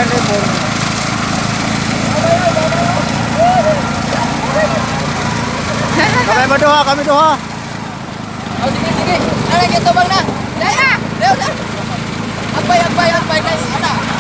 California. Kami mo duha, kami duha. Oh, sige, sige. Nara, kita bang na. Dai na. Dai na. Agpay, agpay, agpay kay ana.